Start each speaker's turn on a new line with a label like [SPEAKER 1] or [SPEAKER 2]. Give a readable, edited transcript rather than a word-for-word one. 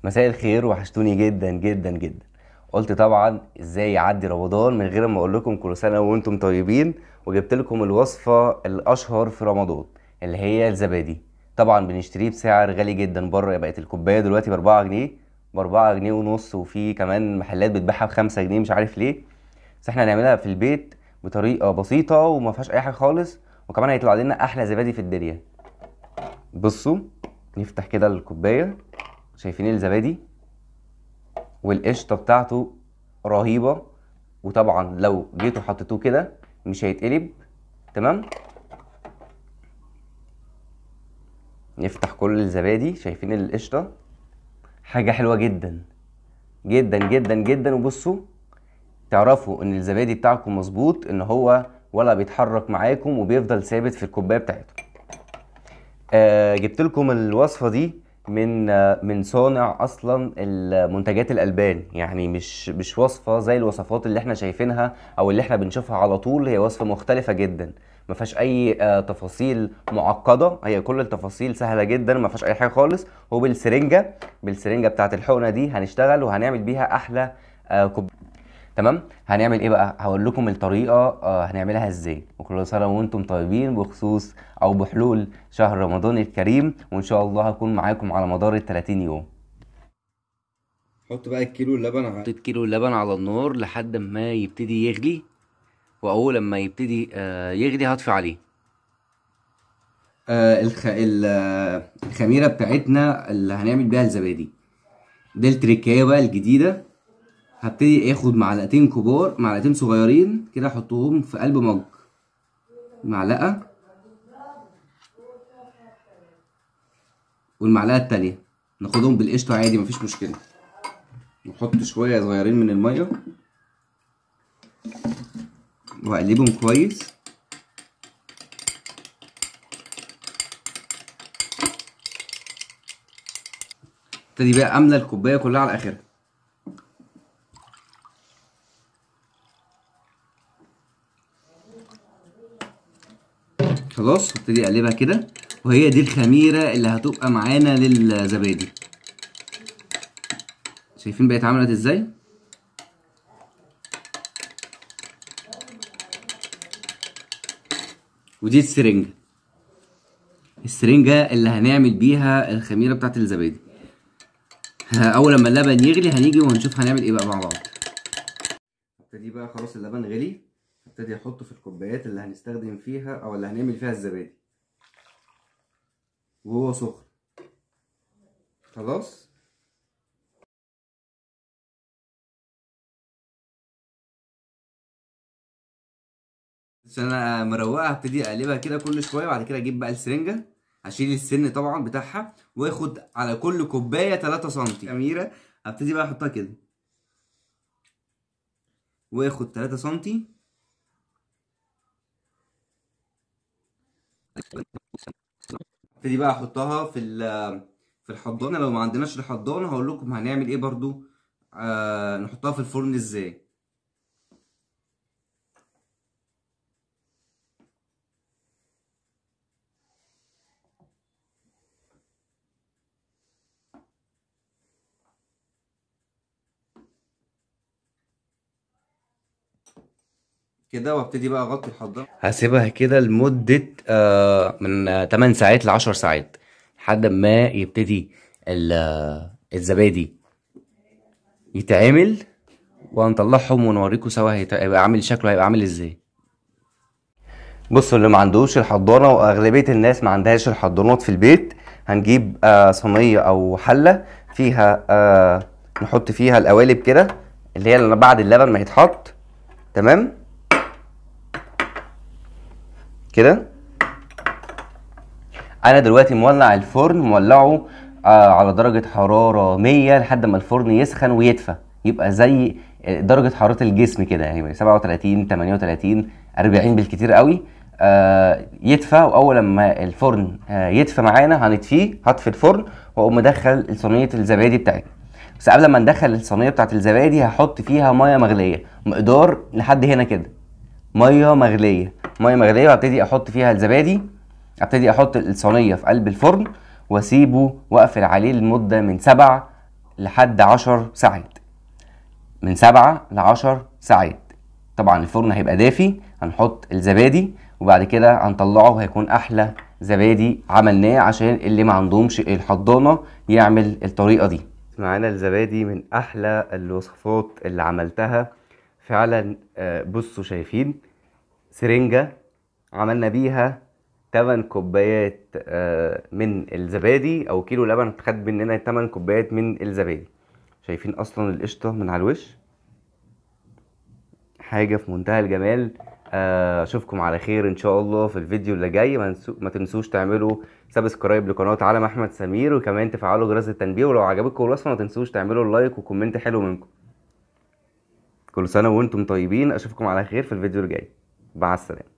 [SPEAKER 1] مساء الخير، وحشتوني جدا جدا جدا. قلت طبعا ازاي يعدي رمضان من غير ما اقول لكم كل سنة وانتم طيبين، وجبت لكم الوصفة الاشهر في رمضان اللي هي الزبادي. طبعا بنشتريه بسعر غالي جدا بره، بقت الكوباية دلوقتي ب4 جنيه، ب4 جنيه ونص، وفي كمان محلات بتبيعها ب5 جنيه مش عارف ليه. بس احنا هنعملها في البيت بطريقة بسيطة وما فيهاش اي حاجة خالص، وكمان هيطلع لنا احلى زبادي في الدنيا. بصوا نفتح كده الكوباية، شايفين الزبادي والقشطه بتاعته رهيبة، وطبعا لو جيتوا حطيتوه كده مش هيتقلب. تمام، نفتح كل الزبادي، شايفين القشطه، حاجة حلوة جدا جدا جدا جدا. وبصوا تعرفوا ان الزبادي بتاعكم مظبوط، ان هو ولا بيتحرك معاكم وبيفضل ثابت في الكوباية بتاعته. جبت لكم الوصفة دي من صانع اصلا المنتجات الالبان، يعني مش وصفه زي الوصفات اللي احنا شايفينها او اللي احنا بنشوفها على طول، هي وصفه مختلفة جدا، ما فيهاش اي تفاصيل معقدة، هي كل التفاصيل سهلة جدا، ما فيهاش اي حاجة خالص. وبالسرنجه، بالسرنجه بتاعه الحقنة دي هنشتغل وهنعمل بيها احلى كوب. تمام، هنعمل ايه بقى؟ هقول لكم الطريقة هنعملها ازاي. وكل سنة وانتم طيبين بخصوص او بحلول شهر رمضان الكريم، وان شاء الله هكون معاكم على مدار ال 30 يوم. حط بقى الكيلو اللبن، حطيت كيلو اللبن على النار لحد ما يبتدي يغلي، واول لما يبتدي يغلي هطفي عليه. الخميره بتاعتنا اللي هنعمل بيها الزبادي دي، التريكايه بقى الجديدة. هبتدي اخد معلقتين كبار، معلقتين صغيرين كده، احطهم في قلب مج، معلقه والمعلقه التانية ناخدهم بالقشطه عادي مفيش مشكلة. نحط شوية صغيرين من المية واقلبهم كويس. ابتدي بقى املى الكوباية كلها على اخرها. خلاص هبتدي اقلبها كده، وهي دي الخميره اللي هتبقى معانا للزبادي. شايفين بقت عملت ازاي؟ ودي السرنجه، السرنجه اللي هنعمل بيها الخميره بتاعت الزبادي. اول لما اللبن يغلي هنيجي وهنشوف هنعمل ايه بقى مع بعض. هبتدي بقى، خلاص اللبن غلي، هبتدي احطه في الكوبايات اللي هنستخدم فيها او اللي هنعمل فيها الزبادي وهو سخن. خلاص عشان انا مروقه هبتدي اقلبها كده كل شوية، وبعد كده اجيب بقى السرنجه، هشيل السن طبعا بتاعها، واخد على كل كوباية 3 سم خميره. هبتدي بقى احطها كده، واخد 3 سم. ابتدي بقى احطها في الحضانة. لو ما عندناش الحضانة هقول لكم هنعمل ايه برضو، نحطها في الفرن ازاي. كده، وابتدي بقى اغطي الحضانة. هسيبها كده لمدة من 8 ساعات ل 10 ساعات لحد ما يبتدي الزبادي يتعمل، وهنطلعهم ونوريكم سوا هيبقى عامل شكله، هيبقى عامل ازاي. بصوا اللي ما عندوش الحضانة، واغلبيه الناس ما عندهاش الحضانات في البيت، هنجيب صينية او حله فيها نحط فيها القوالب كده اللي هي بعد اللبن ما يتحط. تمام كده. انا دلوقتي مولع الفرن، مولعه على درجة حرارة 100 لحد ما الفرن يسخن ويدفى، يبقى زي درجة حرارة الجسم كده، يعني 37 38 40 بالكتير قوي. يدفى، واول لما الفرن يدفى معانا هنطفيه، هطفي الفرن واقوم مدخل صينية الزبادي بتاعتنا. بس قبل ما ندخل الصينية بتاعت الزبادي هحط فيها مية مغلية، مقدار لحد هنا كده، مية مغليه، مية مغليه، وابتدي احط فيها الزبادي. ابتدي احط الصينية في قلب الفرن واسيبه واقفل عليه لمدة من 7 لحد 10 ساعات، من 7 ل10 ساعات. طبعا الفرن هيبقى دافي، هنحط الزبادي وبعد كده هنطلعه، هيكون احلى زبادي عملناه، عشان اللي ما عندهمش الحضانة يعمل الطريقة دي. معانا الزبادي من احلى الوصفات اللي عملتها فعلا. بصوا شايفين سرنجة عملنا بيها 8 كوبايات من الزبادي، او كيلو لبن خد مننا 8 كوبايات من الزبادي. شايفين اصلا القشطة من على الوش، حاجة في منتهى الجمال. اشوفكم على خير ان شاء الله في الفيديو اللي جاي. ما تنسوش تعملوا subscribe لقناة عالم احمد سمير، وكمان تفعلوا جرس التنبيه، ولو عجبتكم الوصفة ما تنسوش تعملوا like و comment حلو منكم. كل سنة وانتم طيبين، اشوفكم على خير في الفيديو الجاي. مع السلامة.